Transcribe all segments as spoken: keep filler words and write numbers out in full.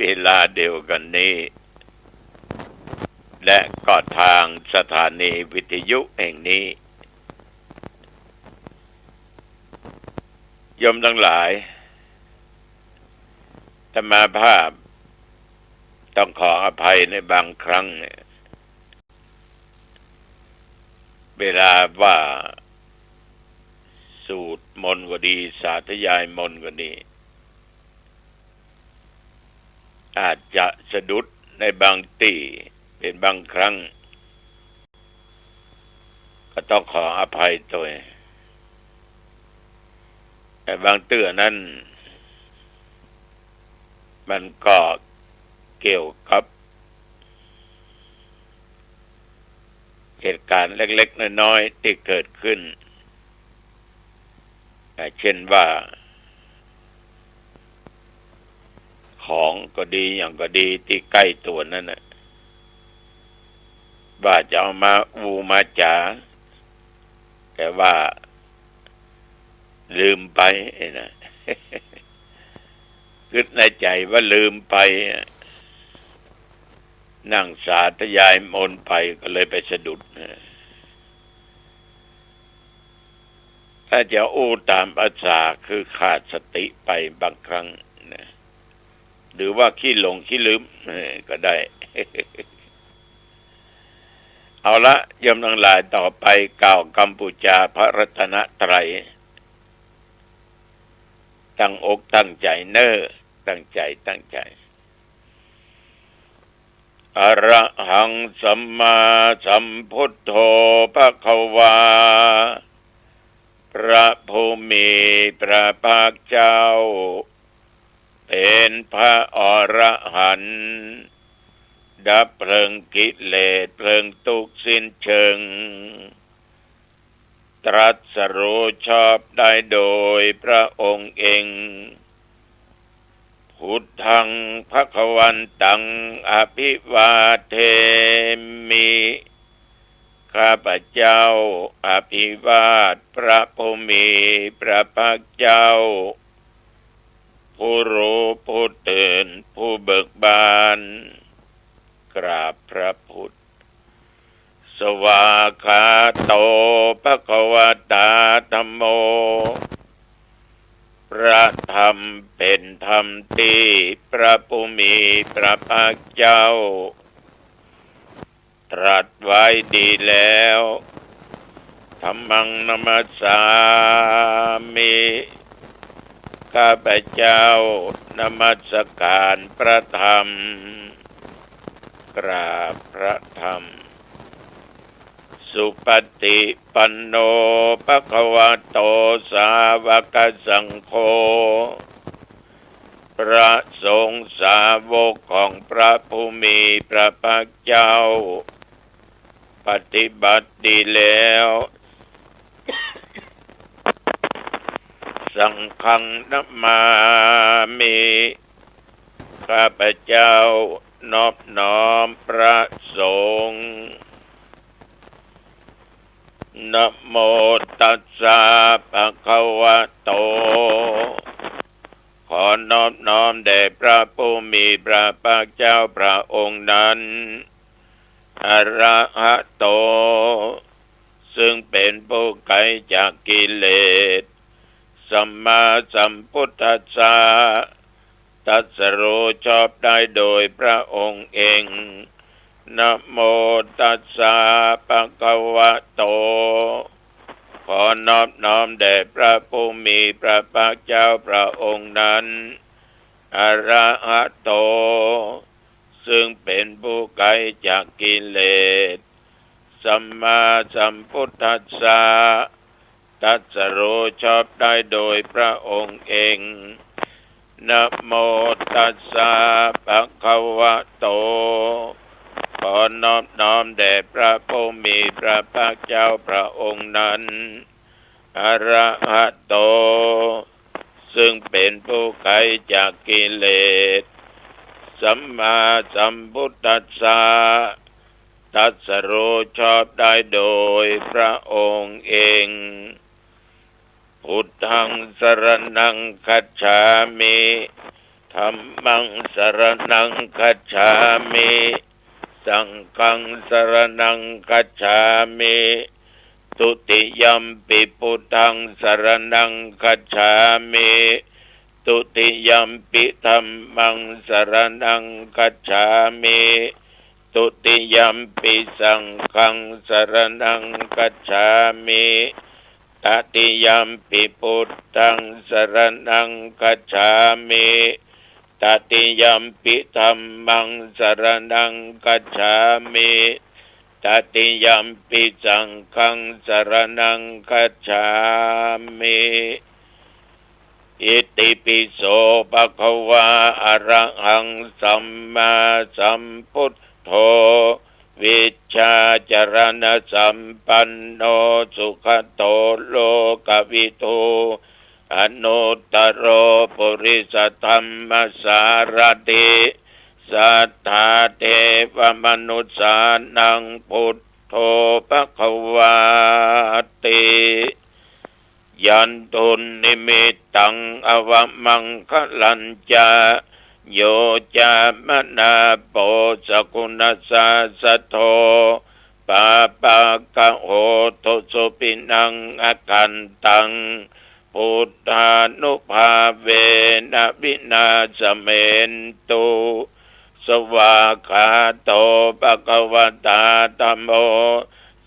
เวลาเดียวกันนี้ และก็ทางสถานีวิทยุแห่งนี้ โยมตังหลาย อาตมาภาพต้องขออภัยในบางครั้งเนี่ย เวลาว่าสูตรมนต์ก็ดี สาธยายมนต์ก็ดี อาจจะสะดุดในบางตี้ เป๋นบางครั้ง ก็ต้องขออภัยตวย แต่บางเตื้อนั้น มันก็เกี่ยวกับเหตุการณ์เล็กๆ น้อยๆ ตี้เกิดขึ้น อ่า เช่นว่า ของก็ดี หยังก็ดี ตี้ใก้ตั๋วนั้นน่ะ ว่าจะเอามาอู้มาจ๋า แต่ว่าลืมไปนะ กึ๊ดในใจ๋ว่าลืมไปอะ นั่งสาธยายมนต์ไปก็เลยไปสะดุดนะ ถ้าจะอู้ต๋ามภาษาคือขาดสติไปบางครั้งนะ หรือว่าขี้หลงขี้ลืม เออ ก็ได้ เอาละ โยมตังหลาย ต่อไปกล่าวกำปู๋จาพระรัตนตรัย ตั้งอกตั้งใจ๋เน่อ ตั้งใจ๋ ตั้งใจ๋ อะระหังสัมมาสัมพุทโธภะคะวา พระผู้มีพระภาคเจ้า เป๋นพระอรหันต์ ดับเพลิงกิเลส เพลิงตุ๊กข์สิ้นเชิง ตรัสรู้ชอบได้โดยพระองค์เอง พุทธังภะคะวันตัง อะภิวาเทมิ ข้าพเจ้าอภิวาทพระผู้มีพระภาคเจ้า ผู้รู้ผู้ตื่น ผู้เบิกบาน กราบพระพุทธ สวากขาโต ภะคะวะตา ธัมโม พระธรรมเป๋นธรรมตี้พระผู้มีพระภาคเจ้า ตรัสไว้ดีแล้ว ธัมมังนะมัสสามิ ข้าพเจ้านมัสการพระธรรม กราบพระธรรม สุปฏิปันโน ภะคะวะโต สาวกสังโฆ พระสงฆ์สาวกของพระผู้มีพระภาคเจ้า ปฏิบัติดีแล้ว สังฆังนะมามิ ข้าพเจ้านอบน้อมพระสงฆ์ นะโมตัสสะ ภะคะวะโต ขอนอบน้อมแด่พระผู้มีพระภาคเจ้าพระองค์นั้น อะระหะโต ซึ่งเป๋นผู้ไกลจากกิเลส สัมมาสัมพุทธัสสะ ตรัสรู้ชอบได้โดยพระองค์เอง นะโมตัสสะ ภะคะวะโต ขอนอบน้อมแด่พระผู้มีพระภาคเจ้าพระองค์นั้น อะระหะโต ซึ่งเป๋นผู้ไกลจากกิเลส สัมมาสัมพุทธัสสะ ตรัสรู้ชอบได้โดยพระองค์เอง นะโมตัสสะ ภะคะวะโต ขอนอบน้อมแด่พระผู้มีพระภาคเจ้าพระองค์นั้น อะระหะโต ซึ่งเป๋นผู้ไกลจากกิเลส สัมมาสัมพุทธัสสะ ตรัสรู้ชอบได้โดยพระองค์เอง พุทธังสรณังคัจฉามิ ธัมมังสะระณังคัจฉามิ สังฆังสะระณังคัจฉามิ ทุติยัมปิพุทธังสะระณังคัจฉามิ ทุติยัมปิธัมมังสะระณังคัจฉามิ ทุติยัมปิสังฆังสะระณังคัจฉามิ ตติยัมปิพุทธังสะระณังคัจฉามิ ตติยัมปิธัมมังสะระณังคัจฉามิ ตติยัมปิสังฆังสะระณังคัจฉามิ อิติปิโสภะคะวา อะระหังสัมมาสัมพุทโธ วิชชาจรณสัมปันโน สุขะโตโลกะวิทู อนุตตโรปุริสธัมมสารถิ สัทธาเทวมนุสสานัง พุทโธภะคะวาติ ยันตุนนิมิตตัง อวมังคะลัญจะ โยจามนาโป สะกุณัสสาสะโท ปาปะกะโห ตุสุภินัง อกันตัง พุทธานุภาเวนะ วินาสเมนตุ สวากขาโต ภะคะวะตา ธัมโม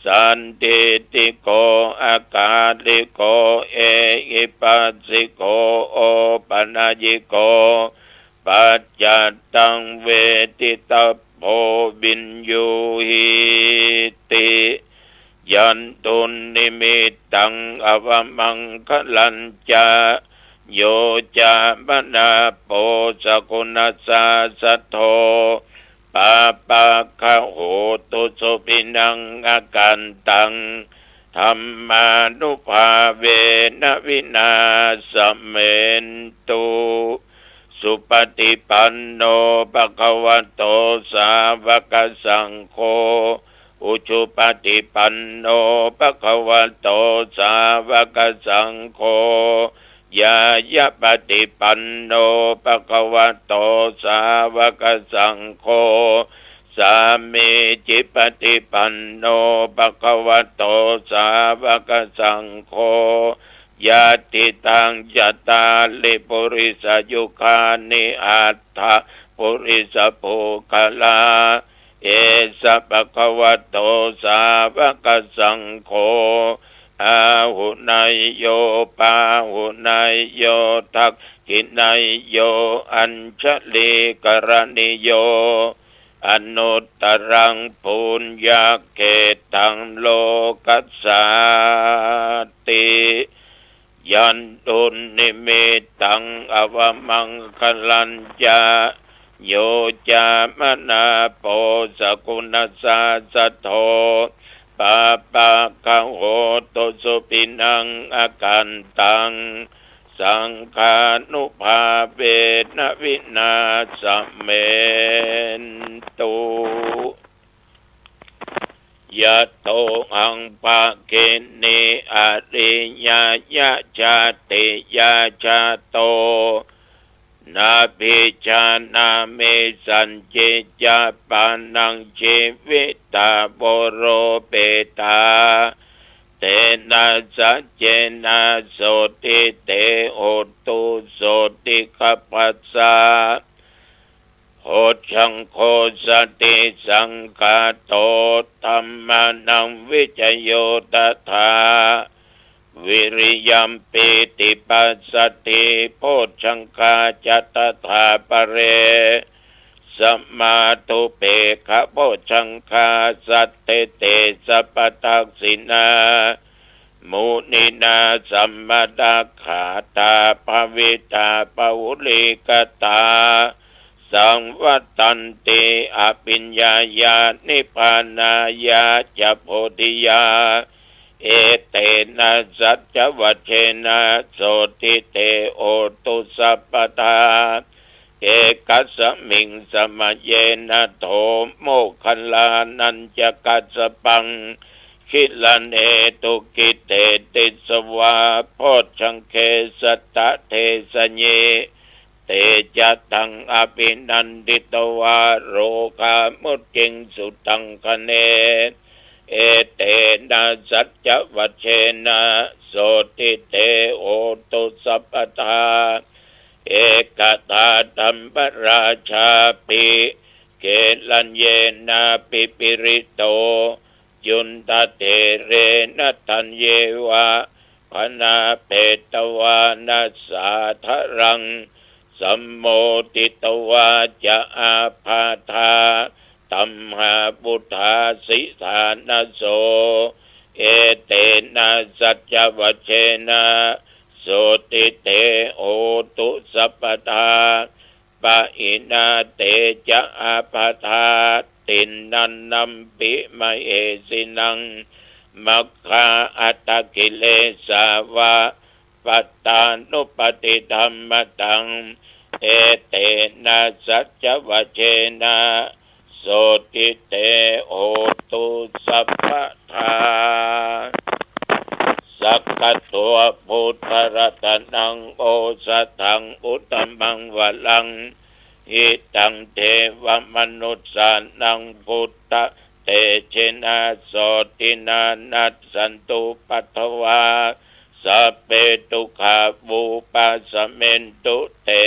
สันทิฏฐิโก อะกาลิโก เอหิปัสสิโก โอปะนะยิโก ปัจจัตตัง เวทิตัพโพ วิญญูหีติ ยันตุนนิมิตตัง อวมังคะลัญจะ โยจามนาโป สะกุณัสสาสะโท ปาปะกะโห ตุสุภินัง อกันตัง ธัมมานุภาเวนะ วินาสเมนตุ สุปฏิปันโน ภะคะวะโต สาวะกะสังโฆ อุจุปฏิปันโน ภะคะวะโต สาวะกะสังโฆ ญาญาปฏิปันโน ภะคะวะโต สาวะกะสังโฆ สามีจิปฏิปันโน ภะคะวะโต สาวะกะสังโฆ ญาติตัง จัตตาริ ปุริสายุคานิ อัตถะ ปุริสปุคคลา เอสะ ภะคะวะโต สาวะกะสังโฆ อาหุเนยโย ปาหุเนยโย ทักขิเนยโย อัญชลีกะรณีโย อนุตตรัง ปุญญะเขตตัง โลกัสสาติ ยันตุนนิมิตตัง อวมังคะลัญจะ โยจามนาโป สะกุณัสสาสะโท ปาปะกะโห ตุสุภินัง อกันตัง สังฆานุภาเวนะ วินาสเมนตุ ยะโตหัง ภะคินี อะริยะยะ จาติยะจาโต นะภิจานามิ สัญญิจจะ ปะนัง จีวิตา โวโรปิตา เตนะ สัจเจนะ โสติ เต โหตุ โสติ ขัพพะสะ โพชฌังโค สติสังคาโต ธัมมานัง วิจโย ตถา วิริยัม ปีติ ปัสสัทธิ โพชฌังคา จะ ตถา ปะเร สะมาธุ เปกขะ โพชฌังคา สัตถิ เตสะ ปะทักขิณา มุนินา สัมมะตะ ขาตา ภะวิตา ปะหุลีกะตา สังวัตตันติ อะภิญญายา นิพพานายา จะ โพธิยา เอเตนะ สัจจะ วัจเจนะ โสติ เต โหตุ สัพพะทา เอกัสสะมิง สะมะเยนะ โท โมคคัลลานัญจะกัสสะปัง กิรันเอตุ กิเตติสวา โพชฌังเก สัตตะ เทสะยิ Te ca taṃ abhinanditvā rogā mucciṃsu taṅkhaṇe. Etena saccavajjena sotthi te hotu sabbadā. Ekadā dhammarājāpi gelaññenābhipīḷito cundattherena taññeva bhaṇāpetvāna sādaraṃ sammoditvā ca ābādhā tamhā vuṭṭhāsi ṭhānaso. Etena saccavajjena sotthi te hotu sabbadā. Pahīnā te ca ābādhā tiṇṇannampi mahesinaṃ maggā aṭṭhakilesā va pattānuppattidhammataṃ. Etena saccavajjena sotthi te hotu sabbadā. Sakkatvā buddharatanaṃ osathaṃ uttamaṃ varaṃ hitaṃ devamanussānaṃ buddhatejena sotthinā nassantupaddavā sabbe dukkhā vūpasamentu te.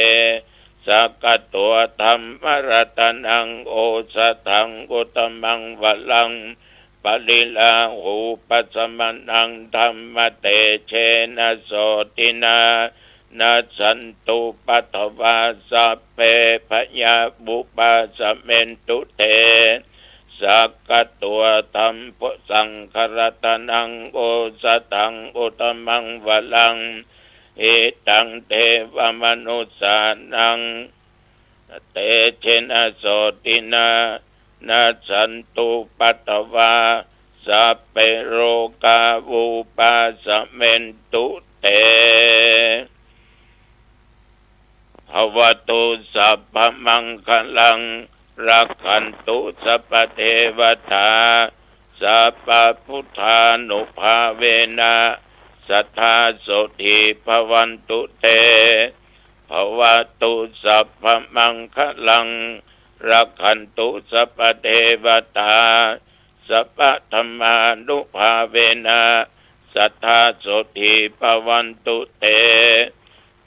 Sakkatvā dhammaratanaṃ osathaṃ uttamaṃ varaṃ pariḷāhūpasamanaṃ dhammatejena sotthinā nassantupaddavā sabbe bhayā vūpasamentu te. Sakkatvā dhammasaṅgharatanaṃ osathaṃ uttamaṃ varaṃ hitaṃ devamanussānaṃ tejena sotthinā nassantupaddavā sabbe rogā vūpasamentu te. Bhavatu sabbamaṅgalaṃ rakkhantu sabbadevatā sabbabuddhānubhāvena sadā sotthī bhavantu te. Bhavatu sabbamaṅgalaṃ rakkhantu sabbadevatā sabbadhammānubhāvena sadā sotthī bhavantu te.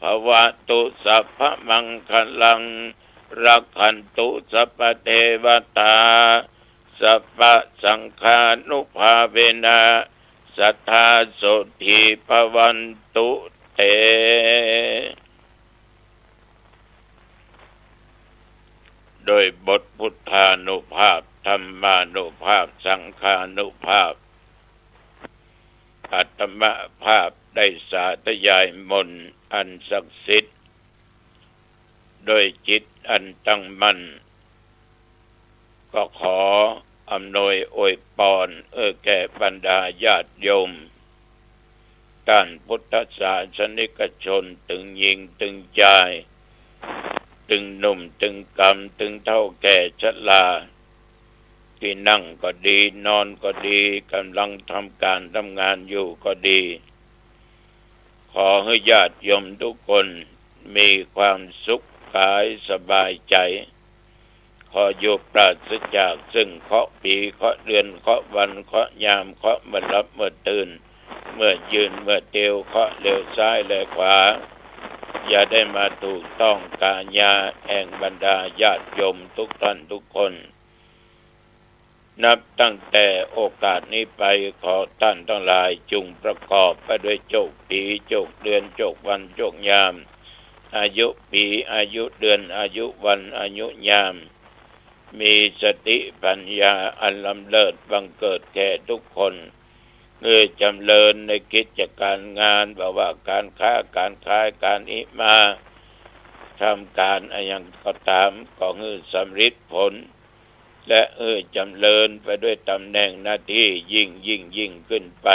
Bhavatu sabbamaṅgalaṃ rakkhantu sabbadevatā sabbasaṅghānubhāvena sadā sotthī bhavantu te. ด้วยบทพุทธานุภาพ ธัมมานุภาพ สังฆานุภาพ อาตมาภาพได้สาธยายมนต์อันศักดิ์สิทธิ์ ด้วยจิตอันตั้งมั่น ก็ขออำนวยอวยปอนเอื้อแก่บรรดาญาติโยม ต้านพุทธศาสนิกชน ตึงญิงตึงจาย ตึงหนุ่มตึงกำ ตึงเฒ่าแก่ชรา ตี้นั่งก็ดี นอนก็ดี ก่ำลังทำก๋านทำงานอยู่ก็ดี ขอหื้อญาติโยมทุกคนมีความสุขกายสบายใจ๋ ขออยู่ปราศจากซึ่งเคราะห์ปี เคราะห์เดือน เคราะห์วัน เคราะห์ยาม เคราะห์เมื่อหลับเมื่อตื่น เมื่อยืนเมื่อเตียว เคราะห์แลซ้ายแลขวา อย่าได้มาถูกต้องก๋ายาแห่งบรรดาญาติโยมทุกท่านทุกคน นับตั้งแต่โอกาสนี้ไป ขอต้านตังหลายจุ่งประกอบไปด้วยโจคปี โจคเดือน โจควัน โจคยาม อายุปี อายุเดือน อายุวัน อายุยาม มีสติปัญญาอันล้ำเลิศบังเกิดแก่ทุกคน หื้อจ๋ำเริญในกิจก๋ารงาน บ่ว่าก๋านค้าก๋านขาย ก๋านอิมา ทำก๋านอะหยังก็ต๋าม ก็หื้อสำเร็จผล และหื้อจ๋ำเริญไปด้วยต๋ำแหน่งหน้าตี้ยิ่งยิ่งยิ่งขึ้นไป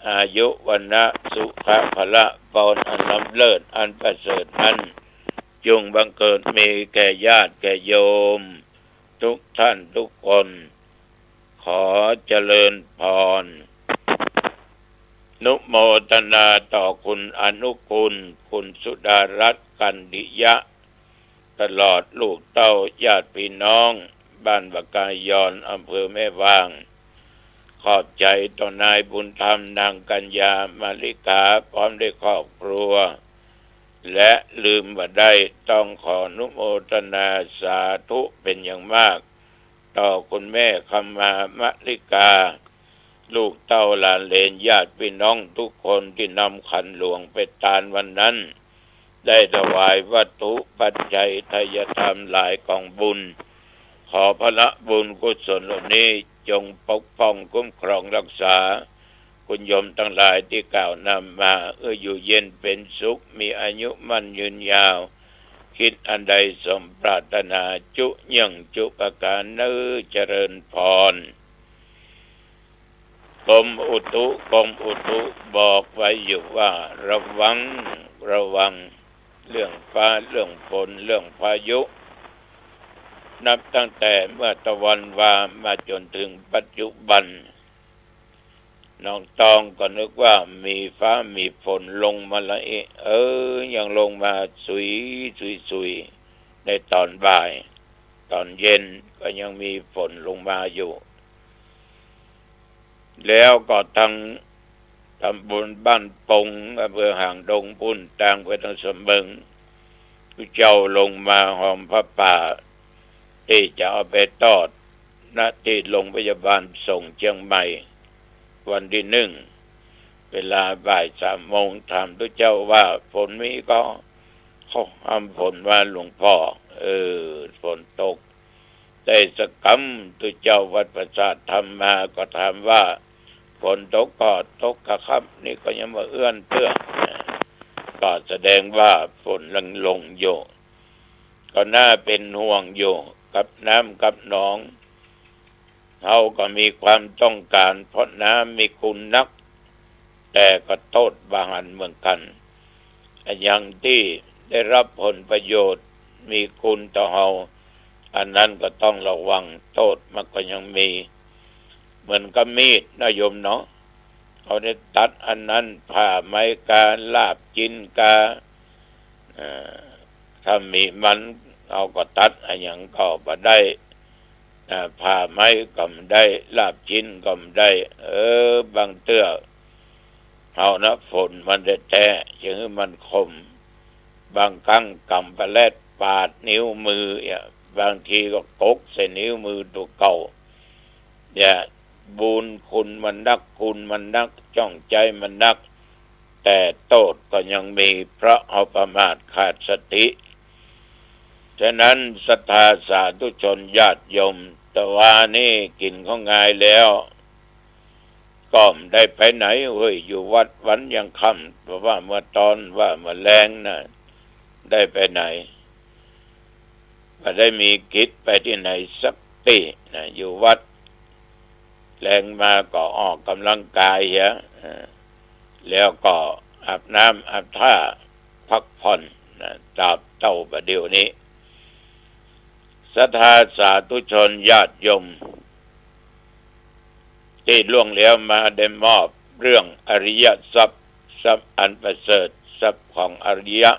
อายุ วรรณะ สุขะ พละ พรอันล้ำเลิศอันประเสริฐนั้น จุ่งบังเกิดมีแก่ญาติแก่โยมทุกท่านทุกคน ขอเจริญพร นุโมทนาต่อคุณอนุกูล คุณสุดารัตน์ กันติยะ ตลอดลูกเต้าญาติพี่น้อง บ้านปะกายอน อำเภอแม่วาง ขอบใจ๋ต่อนายบุญธรรม นางกัญญา มาริกา พร้อมด้วยครอบครัว และลืมบ่ได้ต้องขออนุโมทนาสาธุเป๋นอย่างมาก ต่อคุณแม่คำมา มาริกา ลูกเต้าหลานเหลนญาติพี่น้องทุกคนตี้นำขันหลวงไปตานวันนั้น ได้ถวายวัตถุปัจจัยไทยธรรมหลายกองบุญ ขอผละบุญกุศลเหล่านี้จงปกป้องคุ้มครองรักษา คุณโยมตังหลายตี้กล่าวนำมา หื้ออยู่เย็นเป๋นสุข มีอายุมั่นยืนยาว คิดอันใดสมปรารถนา จุเยื่องจุประก๋านเน้อ เจริญพร กรมอุตุ กรมอุตุบอกไว้อยู่ว่า ระวัง ระวัง เรื่องฟ้า เรื่องฝน เรื่องพายุ นับตั้งแต่เมื่อตะวันวามาจ๋นเถิงปัจจุบัน น้องตองก็นึกว่ามีฟ้ามีฝนลงมาละเอะ เออ ยังลงมาสุย สุย สุย ในต๋อนบ่าย ต๋อนเย็นก็ยังมีฝนลงมาอยู่ แล้วก็ตางตำบลบ้านปง อำเภอหางดงปู๊น ตางไปตางสะเมิง ผู้เจ้าลงมาหอมผ้าป่า ตี้จะเอาไปตอด ณ ตี้โรงพยาบาลสงฆ์เจียงใหม่ วันตี้หนึ่ง เวลาบ่ายสามโมง ถามตุ๊เจ้าว่า ฝนมีก่อ เขาห้ามฝนว่า หลวงป้อ เออ ฝนตก ได้สักกำ ตุ๊เจ้าวัดประสาทธรรมมาก็ถามว่า ฝนตกก่อ ตกกะครับ นี่ก็ยังบ่เอื้อนเตื้อ ก็แสดงว่าฝนยังลงอยู่ ก็น่าเป๋นห่วงอยู่ กับน้ำกับหนอง เฮาก็มีความต้องก๋าน เพราะน้ำมีคุณนัก แต่ก็โต้ษบ่หันเหมือนกั๋น อะหยังตี้ได้ฮับผลประโยชน์ มีคุณต่อเฮา อันนั้นก็ต้องระวัง โต้ษมันก็ยังมี เหมือนกับมีดนะโยมเนาะ เอาได้ตัดอันนั้น ผ่าไม้กา ลาบจิ๊นกา เอ่อ ถ้ามีมัน เฮาก็ตัดอะหยังก็บ่ได้ อ่า ผ่าไม้ก็บ่ได้ ลาบจิ๊นก็บ่ได้ เออ บางเตื้อ เฮานะ ฝนมันแต๊ๆ จึงหื้อมันคม บางครั้งก๋ำปะแล็ดปาดนิ้วมือ เนี่ย บางทีก็กกใส่นิ้วมือตั๋วเก่า เนี่ย บุญคุณมันนัก คุณมันนัก จ้องใจ๊มันนัก แต่โต้ษก็ยังมี เพราะเฮาประมาทขาดสติ ฉะนั้นศรัทธาสาธุชนญาติโยม ตะวานี้กิ๋นข้าวงายแล้ว ก็บ่ได้ไปไหนเว้ย อยู่วัดวันยังค่ำ บ่ว่าเมื่อตอน ว่าเมื่อแลงนะ ได้ไปไหน บ่ได้มีกิจไปตี้ไหนสักตี้นะ อยู่วัด แลงมาก็ออกก๋ำลังกายเหีย เออ แล้วก็อาบน้ำอาบท่า พักผ่อนนะ ตราบเต้าบ่าเดี่ยวนี้ ศรัทธาสาธุชนญาติโยม ตี้ล่วงแล้วมาได้มอบเรื่องอริยทรัพย์ ทรัพย์อันประเสริฐ ทรัพย์ของอริยะ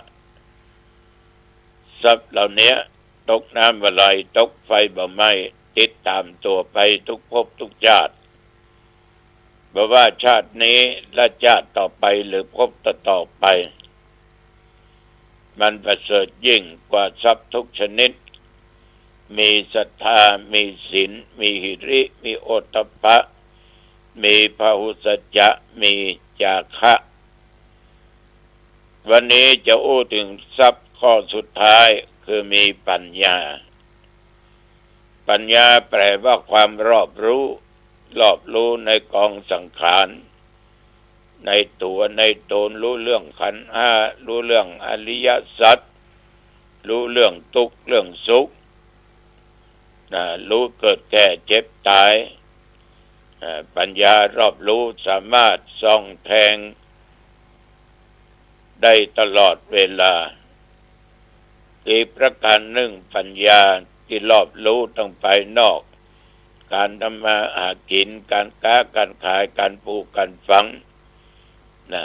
ทรัพย์เหล่านี้ตกน้ำบ่ไหล ตกไฟบ่ไหม้ ติดต๋ามตั๋วไปทุกภพทุกชาติ บ่ว่าชาตินี้และชาติต่อไปหรือภพต่อๆ ไป มันประเสริฐยิ่งกว่าทรัพย์ทุกชนิด มีศรัทธา มีศีล มีหิริ มีโอตตัปปะ มีพหุสสัจจะ มีจาคะ วันนี้จะอู้เถิงทรัพย์ข้อสุดท้าย คือมีปัญญา ปัญญาแปลว่าความรอบรู้ รอบรู้ในกองสังขาร ในตั๋วในต๋น ฮู้เรื่องขันธ์ห้า ฮู้เรื่องอริยสัจ ฮู้เรื่องตุ๊กข์เรื่องสุข นะ ฮู้เกิดแก่เจ็บต๋าย อ่า ปัญญารอบรู้สามารถส่องแทงได้ตลอดเวลา อีกประก๋านนึ่ง ปัญญาตี้รอบรู้ตังภายนอก ก๋านทำมาหากิ๋น ก๋านก๊าก๋านขาย ก๋านปลูกก๋านฝัง นะ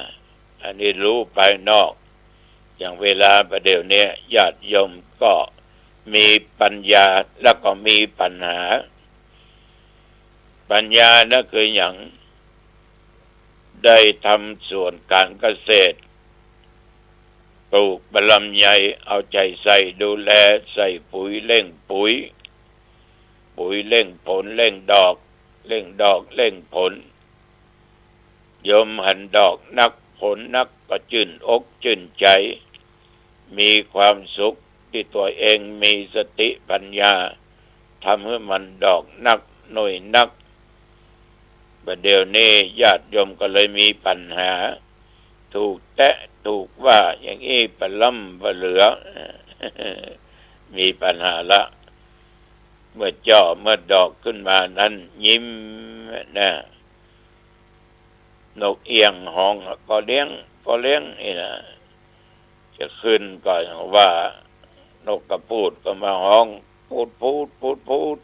อันนี้ฮู้ภายนอก อย่างเวลาประเดี๋ยวเนี้ย ญาติโยมก็มีปัญญา แล้วก็มีปัญหา ปัญญานะคือหยัง ได้ทำสวนการเกษตร ปลูกบะลำไย เอาใจ๋ใส่ดูแล ใส่ปุ๋ย เร่งปุ๋ย ปุ๋ยเร่งผล เร่งดอก เร่งดอก เร่งผล โยมหันดอกนัก ผลนัก ก็จื้นอกจื้นใจ๋ มีความสุขตี้ตั๋วเองมีสติปัญญา ทำหื้อมันดอกนัก หน่วยนัก ประเดี๋ยวนี้ญาติโยมก็เลยมีปัญหา ถูกแต๊ะถูกว่าอย่างอี้ปะล้ำปะเหลือ มีปัญหาละ เมื่อจ้อเมื่อดอกขึ้นมานั้นยิ้มนะ นกเอี้ยงฮ้องก็เลี้ยง ก็เลี้ยงนี่นะ จะขึ้นก็ว่า นกกระปูดก็มาฮ้อง ปูดปูด ปูดปูด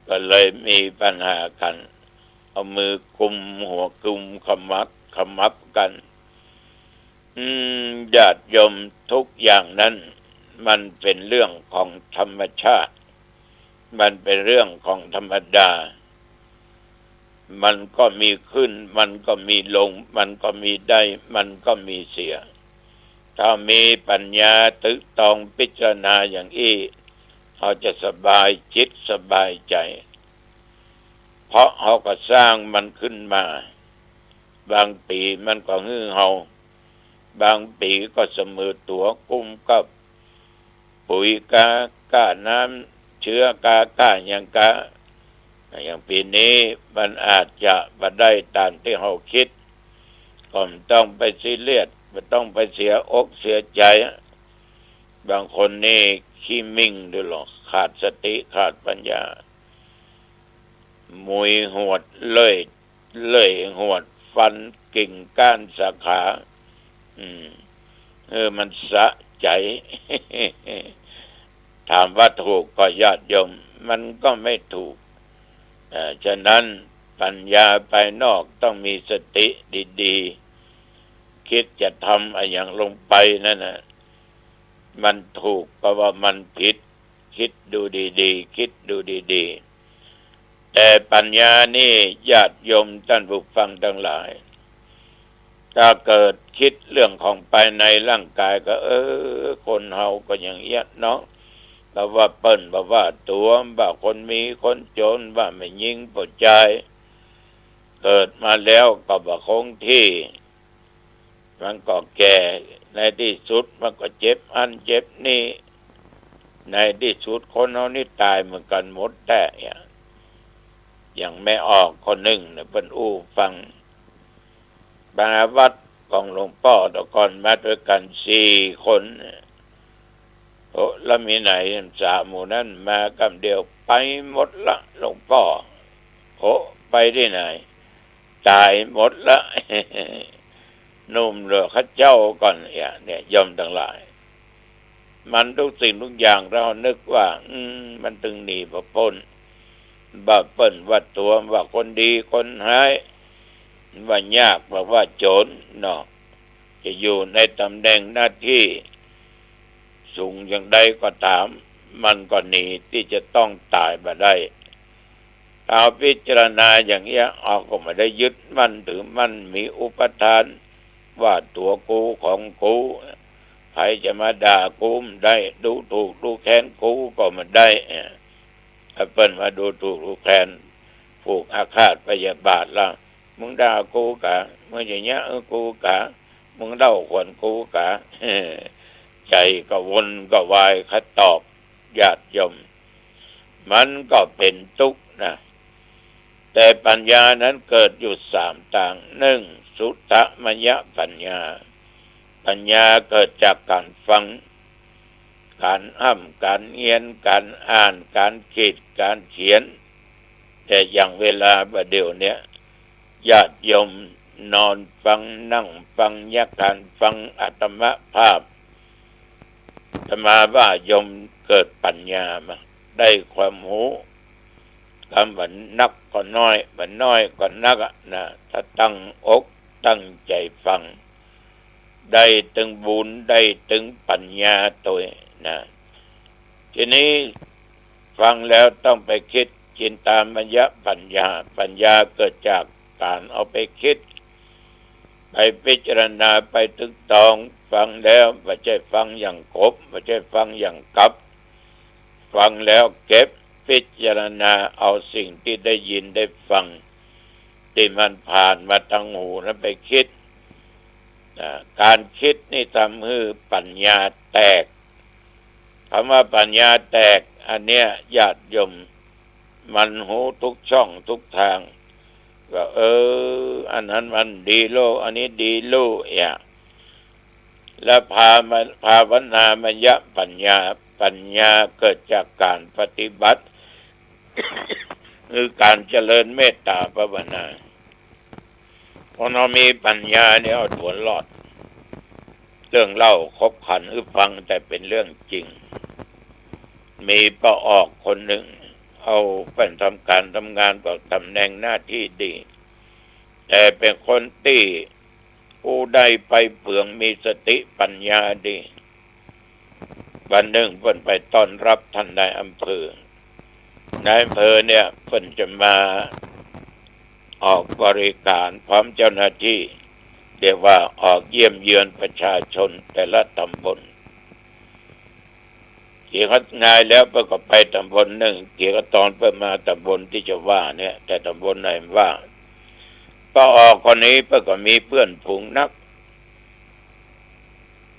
ก็เลยมีปัญหากั๋น เอามือกุมหัว กุมขมับ ขมับกั๋น อืม ญาติโยม ทุกอย่างนั้นมันเป็นเรื่องของธรรมชาติ มันเป็นเรื่องของธรรมดา มันก็มีขึ้น มันก็มีลง มันก็มีได้ มันก็มีเสีย ถ้ามีปัญญาตึกตองพิจารณาอย่างอี้ เฮาจะสบายจิตสบายใจ๋ เพราะเฮาก็สร้างมันขึ้นมา บางปี๋มันก็หื้อเฮา บางปี๋ก็เสมอตั๋วกุมกับ ปุ๋ยกา ก้าน้ำเจื๊อกา ก้าหยังกา อย่างปี๋นี้มันอาจจะบ่ได้ต๋ามตี้เฮากึ๊ด ก็บ่ต้องไปซีเรียส บ่ต้องไปเสียอกเสียใจ๋ บางคนนี่ขี้มิ่งดูหรอก ขาดสติ ขาดปัญญา หมุยหวดเลื่อย เลื่อยหวดฟันกิ่งก้านสาขา อืม เออ มันสะใจ๋ ถามว่าถูกก่อญาติโยม มันก็ไม่ถูก เอ่อ ฉะนั้นปัญญาภายนอกต้องมีสติดีๆ กึ๊ดจะทำอะหยังลงไปนั่นน่ะ มันถูกก็ว่ามันผิด กึ๊ดดูดีๆ กึ๊ดดูดีๆ แต่ปัญญานี่ญาติโยมต้านผู้ฟังตังหลาย ถ้าเกิดกึ๊ดเรื่องของภายในร่างกายก็ เออ คนเฮาก็อย่างเอี้ยเนาะ บ่ว่าเปิ้น บ่ว่าตั๋ว บ่ว่าคนมีคนจ๋น บ่ว่าแม่ญิงผู้จาย เกิดมาแล้วก็บ่คงตี้ มันก็แก่ ในตี้สุดมันก็เจ็บอั้นเจ็บนี้ ในตี้สุดคนเฮานี่ต๋ายเหมือนกั๋นหมดแต๊อะ อย่างแม่ออกคนนึ่งน่ะ เปิ้นอู้ฟัง มาวัดของหลวงป้อตะก่อนมาตวยกั๋นสี่คน โอ้ แล้วมีไหนสามหมู่นั้น มากำเดียวไปหมดละหลวงป้อ โอ้ ไปตี้ไหน ต๋ายหมดละ หนุ่มเหลือข้าเจ้าก่อนเนี่ย เนี่ย โยมตังหลาย มันทุกสิ่งทุกอย่าง ถ้าเฮานึกว่า อืม มันตึงหนีบ่ป๊น บ่าเปิ้น ว่าตั๋ว ว่าคนดีคนฮ้าย ว่ายาก บ่าว่าจ๋นเนาะ จะอยู่ในต๋ำแหน่งหน้าตี้สูงอย่างใดก็ต๋าม มันก็หนีตี้จะต้องต๋ายบ่ได้ ถ้าพิจารณาอย่างเอี้ย เฮาก็บ่ได้ยึดมั่นถือมั่น มีอุปาทาน ว่าตั๋วกูของกู ใผจะมาด่ากูบ่ได้ ดูถูกดูแคลนกูก็บ่ได้ เออ ถ้าเปิ้นมาดูถูกดูแคลน ผูกอาฆาตพยาบาทละ มึงด่ากูกา มึงจะเยียะกูกา มึงเล่าขวัญกูกา ใจ๋ก็วนก็วาย ใผตอบ ญาติโยม มันก็เป๋นตุ๊กข์นะ แต่ปัญญานั้นเกิดอยู่สามตาง นึ่ง สุตมยปัญญา ปัญญาเกิดจากก๋านฟัง ก๋านฮ่ำ ก๋านเฮียน ก๋านอ่าน ก๋านกึ๊ด ก๋านเขียน แต่อย่างเวลาบ่าเดี่ยวเนี้ย ญาติโยมนอนฟัง นั่งฟัง ยะก๋านฟังอาตมภาพ อาตมาว่าโยมเกิดปัญญามา ได้ความฮู้ กำว่านักก็น้อย บ่าน้อยก็นักอะนะ ถ้าตั้งอกตั้งใจ๋ฟัง ได้ตึงบุญ ได้ตึงปัญญาตวยนะ ทีนี้ฟังแล้วต้องไปคิด จินตามยปัญญา ปัญญาเกิดจากก๋านเอาไปคิด ไปพิจารณา ไปตึกตอง ฟังแล้วบ่ใจ้ฟังอย่างกบ บ่ใจ้ฟังอย่างกับ ฟังแล้วเก็บพิจารณาเอาสิ่งตี้ได้ยินได้ฟัง ตี้มันผ่านมาตางหูนั้นไปคิด นะ ก๋านคิดนี่ทำหื้อปัญญาแตก กำว่าปัญญาแตก อันเนี้ยญาติโยมมันฮู้ทุกช่องทุกตาง ว่า เออ อันนั้นมันดีโล อันนี้ดีโล เอี้ย และภา ภาวนามยปัญญา ปัญญาเกิดจากก๋านปฏิบัติ คือก๋านเจริญเมตตาภาวนา คนเฮามีปัญญาเนี่ยเอาตั๋วรอด เรื่องเล่าขบขันหื้อฟัง แต่เป๋นเรื่องจริง มีป้าออกคนนึ่ง เอาเปิ้นทำก๋านทำงานก็ต๋ำแหน่งหน้าตี้ดี แต่เป๋นคนตี้อู้ได้ไปเปือง มีสติปัญญาดี วันนึ่งเปิ้นไปต้อนรับต้านนายอำเภอ นายอำเภอเนี่ยเปิ้นจะมาออกบริการพร้อมเจ้าหน้าตี้ เรียกว่าออกเยี่ยมเยือนประชาชนแต่ละต๋ำบล เกียรติงายแล้วเปิ้นก็ไปต๋ำบลนึ่ง เกียรติตอนเปิ้นมาต๋ำบลตี้จะว่าเนี่ย แต่ต๋ำบลไหนว่า ป้าออกคนนี้เปิ้นก็มีเปื้อนฝูงนัก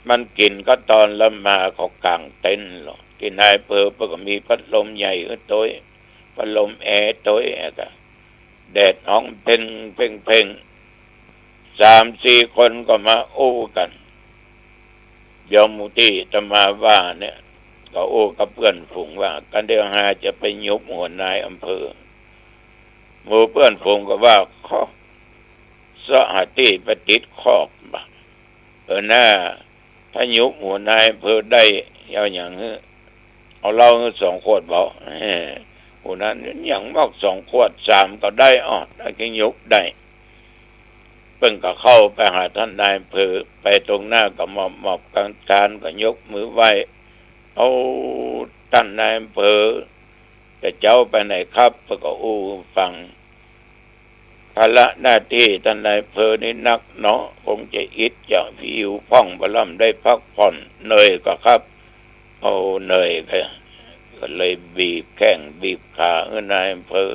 มันกิ๋นข้าวตอนลำมา เขาก๋างเต็นท์ลอ ตี้นายอำเภอเปิ้นก็มีพัดลมใหญ่หื้อตวย พัดลมแอร์ตวย อะกะ แดดฮ้อนเพ็งเพ็งเพ็ง สามสี่คนก็มาอู้กั๋น โยมตี้อาตมาว่าเนี่ย ก็อู้กับเปื้อนฝูงว่า กั๋นเดี๋ยวหาจะไปหยุบหัวนายอำเภอ หมู่เปื้อนฝูงก็ว่า ข้อ เซาะหาตี้ไปติดคอกบ่า เออหน้า ถ้าหยุบหัวนายอำเภอได้ เอาหยังหื้อ เอาเหล้าหื้อสองขวดบ่า หัวหน้า หยังมอกสองขวด สามก็ได้ อ้อ ได้ก็หยุบได้ เปิ้นก็เข้าไปหาต้านนายอำเภอ ไปตรงหน้าก็หมอบๆ กลางๆ ก็ยกมือไหว้ เอา ต้านนายอำเภอ แต่เจ้าไปไหนครับ เปิ้นก็อู้หื้อฟัง ภาระหน้าตี้ต้านนายอำเภอนี่นักเนาะ คงจะอิดจะหิวพ่อง บ่ลำได้พักผ่อน เหนื่อยก็ครับ โอ้ เหนื่อยก็ ก็เลยบีบแข้งบีบขาหื้อนายอำเภอ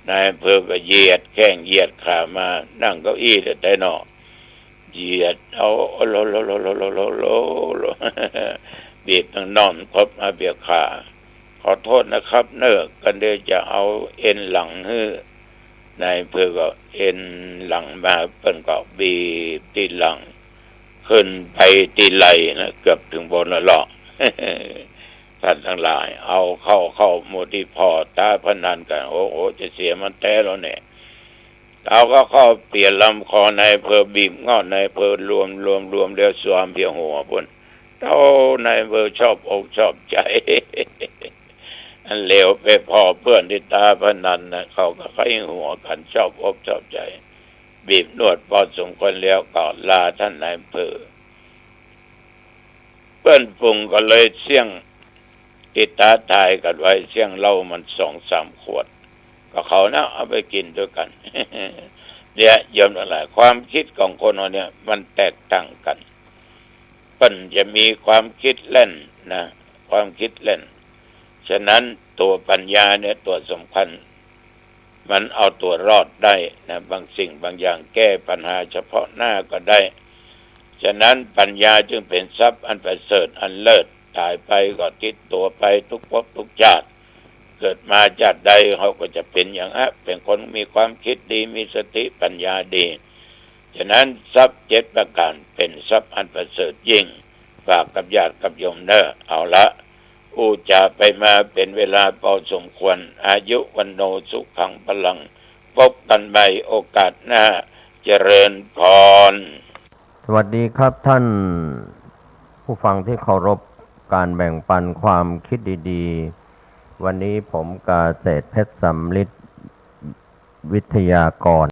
นายอำเภอก็เหยียดแข้งเหยียดขามา นั่งเก้าอี้แต่ใดเนาะ เหยียดเอา โลโลโล บีบตังนอนครบอาเปียกขา ขอโทษนะครับเน่อ กั๋นเดี๋ยวจะเอาเอ็นหลังหื้อ นายอำเภอก็เอ็นหลังมา เปิ้นก็บีบตี้หลัง ขึ้นไปตี้ไหล่นะ เกือบเถิงบนแล้วเลาะ ท่านตังหลาย เอาเข้า เข้าหมู่ตี้ผ่อต๋าพนันกั๋น โอ้โห จะเสียมันแต๊แล้วเนี่ย เอาเข้า เข้าเปียดลำคอนายอำเภอ บีบเงาะนายอำเภอ รวม รวม รวมแล้วสวมเปียหัวปู้น เต้า นายอำเภอชอบอกชอบใจ๋ อันเหลียวไปผ่อเปื้อนตี้ต๋าพนันนะ เขาก็ใค่หัวกั๋น ชอบอกชอบใจ๋ บีบนวดปอสมควรแล้วก็ลาต้านนายอำเภอ เปื้อนฝูงก็เลยเสี้ยง ตี้ต๋าถ่ายกั๋นไว้ เสี้ยงเหล้ามันสองสามขวด ก็เขานะเอาไปกิ๋นตวยกั๋น เนี่ย โยมตังหลาย ความคิดของคนเฮาเนี่ยมันแตกต่างกั๋น เปิ้นจะมีความคิดแล่นนะ ความคิดแล่น ฉะนั้นตั๋วปัญญาเนี่ยตั๋วสำคัญ มันเอาตั๋วรอดได้นะ บางสิ่งบางอย่างแก้ปัญหาเฉพาะหน้าก็ได้ ฉะนั้นปัญญาจึงเป๋นทรัพย์อันประเสริฐอันเลิศ ต๋ายไปก็ติดตั๋วไปทุกภพทุกจาติ เกิดมาจาติใดเฮาก็จะเป๋นอย่างนั้น เป๋นคนมีความคิดดี มีสติปัญญาดี ฉะนั้นทรัพย์เจ็ดประก๋านเป๋นทรัพย์อันประเสริฐยิ่ง ฝากกับญาติกับโยมเน่อ เอาละ อู้จ๋าไปมาเป๋นเวลาปอสมควร อายุ วัณโณ สุขัง พลัง พบกั๋นใหม่โอกาสหน้า เจริญพร สวัสดีครับท่านผู้ฟังที่เคารพ ก๋านแบ่งปันความคิดดีๆ วันนี้ผมเกษตรเพชรสำริด วิทยากร